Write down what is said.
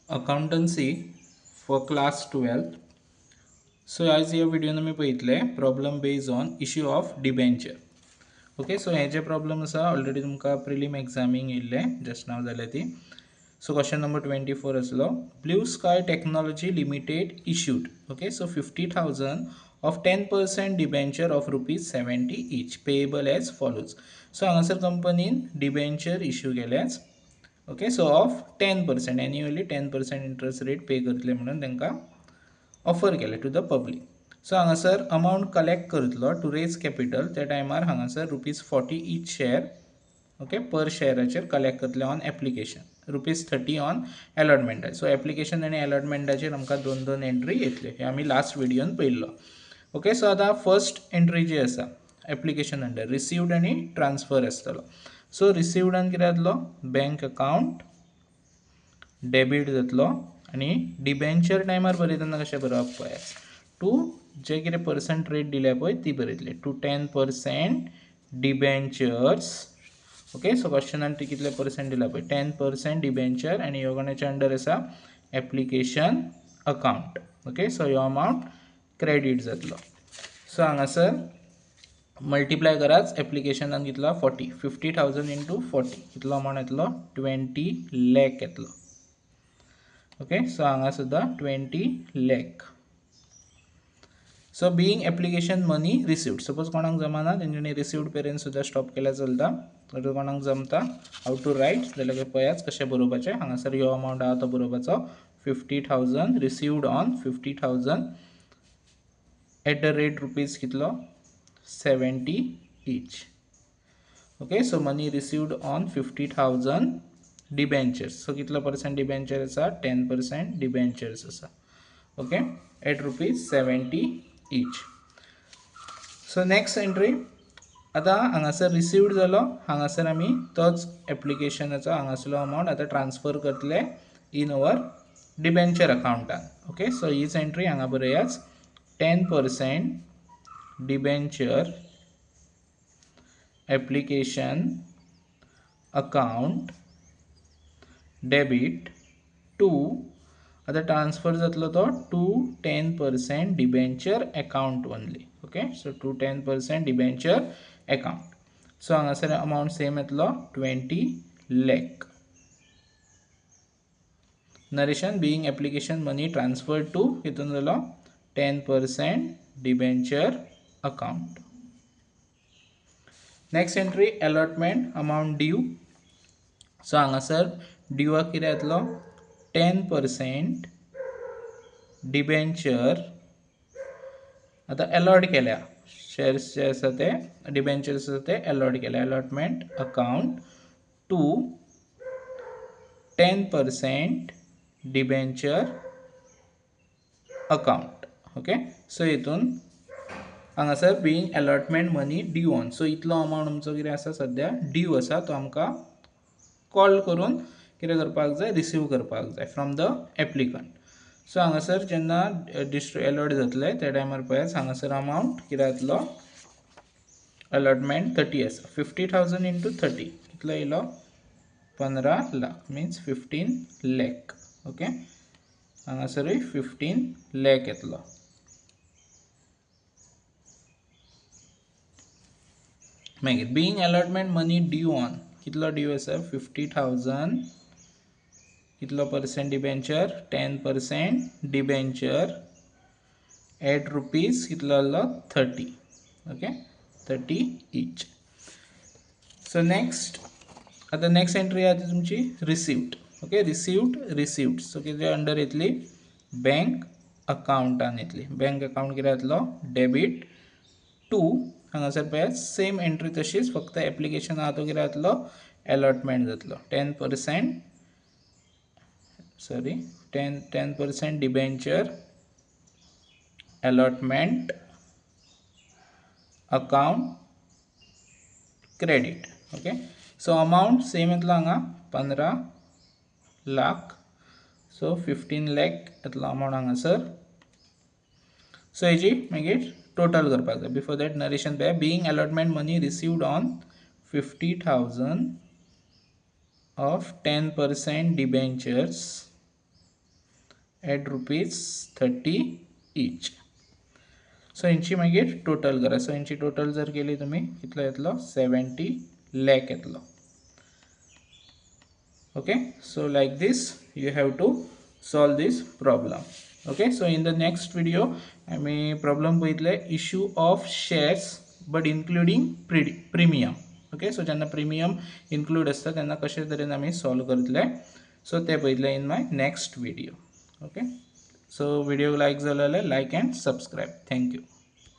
Accountancy for class 12. So आज ह्या व्हिडियोन आमी पळयतले problem based on issue of debenture. Okay, so हे जे प्रॉब्लम आसा ऑलरेडी तुमकां प्रिलीम एग्जामींक येयल्ले जस्ट नाव जाल्या ती. सो क्वेश्चन नंबर 24 आसलो Blue Sky Technology Limited issued. Okay, so 50,000 of 10% debenture of rupees 70 each payable as follows. So हांगासर कंपनीन debenture issue केल्याच. Okay, so of 10% annually 10% interest rate pay करतले म्हणून तांकां ऑफर केलें टू the public. सो हांगासर amount collect करतलो two rays capital त्या टायमार हांगासर rupees 40 each share. Okay, per शेअराचेर collect करतले on application, rupees 30 on अलॉटमेंटाचेर. So application आनी अलॉटमेंटाचेर आमकां दोन दोन एंट्री येतल्यो, हे आमी लास्ट व्हिडियोन पळयल्लो. ओके, सो आतां फर्स्ट एंट्री जी आसा एप्लिकेशन अंडर रिसिव्ड आनी ट्रान्सफर आसतलो. सो रिसिव्डान कितें जातलो, बँक अकावंट डेबीट जातलो आनी डिबेंचर टायमार बरयतना कशें बरोवप पळयात, टू जे कितें पर्संट रेट दिल्या पळय ती बरयतली, टू 10% डिबेंचर्स. ओके, सो क्वेश्चनान ती कितले पर्संट दिला पळय, 10% डिबेंचर आनी ह्यो कोणाच्या अंडर आसा, एप्लिकेशन अकावंट. ओके, सो ह्यो अमावंट क्रेडीट जातलो. सो हांगासर मल्टिप्लाय कराच, एप्लिकेशनान कितलो 40, 50,000 इंटू 40 कितलो अमावंट येतलो, 20 लाख येतलो. ओके, सो हांगा सुद्दां 20 lakh. So being application money received, suppose कोणाक जमाना तेंच्यांनी रिसिव्ड पेरेन सुद्दां स्टॉप केल्यार चलता, जर कोणाक जमता how to रायट जाल्यार पळयात कशें बरोवपाचें. हांगासर ह्यो अमावंट आहा तो बरोवपाचो 50,000 received on 50,000 at the rate rupees कितलो 70 each. Okay, so money received on 50,000 debentures. So कितलो पर्सेंट डिबेंचर आसा, 10% डिबेंचर्स आसा. Okay, at rupees 70 each. So next entry, आतां हांगासर रिसिव्ड जालो, हांगासर आमी तोच एप्लिकेशनाचो हांगासरलो अमावंट आतां ट्रान्सफर करतले in our debenture अकावंटान. Okay, so हीच एंट्री हांगा बरयाच, 10% debenture application account debit to, आतां ट्रान्सफर जातलो तो to 10% debenture account only. Okay, so to 10% debenture account. So हांगासर अमावंट सेम येतलो 20 lakh. Narration being application money transfer to हितून जालो 10% debenture account. Next entry allotment amount due. So हांगासर ड्यूआक कितें येतलो, 10% डिबेंचर आतां अलॉट केल्या, शेयर्स जे आसा ते डिबेंचर्स आसा ते अलॉट केल्या, allotment account to 10% debenture account. Okay, so हितून हांगासर being allotment money due on, so इतलो अमावंट आमचो कितें आसा सद्या ड्यू आसा, तो आमकां कॉल करून कितें करपाक जाय, रिसीव करपाक जाय फ्रॉम the applicant. सो हांगासर जेन्ना अलॉट जातले त्या टायमार पळयात हांगासर अमावंट कितें जातलो, अलॉटमेंट 30 आसा, 50,000 इंटू 30 कितलो येयलो, 15 लाख, मिन्स 15 लाख. ओके, हांगासरूय 15 लाख येतलो. मागीर being allotment money due on, कितलो ड्यू आसा, 50,000, कितलो percent debenture, 10% debenture at rupees कितलो आसलो 30. Okay, 30 each. So next, आतां नेक्स्ट एंट्री आहा ती तुमची received. Okay, received received, so कितें अंडर येतली, बँक अकावंटान येतली. बँक अकावंट कितें जातलो, डेबीट टू, हांगासर पळयात सेम एंट्री तशीच, फक्त एप्लिकेशन आहा तो कितें जातलो, अलॉटमेंट जातलो, 10% sorry 10% debenture allotment account credit. Okay, so amount same येतलो हांगा 15 लाख, सो 15 लाख येतलो अमावंट हांगासर. सो हेजी मागीर टोटल करपाक जाय. बिफोर that narration पळया, being allotment money received on 50,000 of 10% debentures at rupees 30 each. So हेंची मागीर टोटल करा. सो हेंची टोटल जर केली तुमी कितलो येतलो, 70 lakh येतलो. Okay, so like this you have to solve this problem. Okay, so in the next video आमी प्रॉब्लम पळयतले issue of shares but including premium. Okay, so जेन्ना प्रिमियम इन्क्लूड आसता तेन्ना कशे तरेन आमी सॉल्व करतले, सो ते पळयतले in my next video. Okay, so video like जालो जाल्यार like and subscribe. Thank you.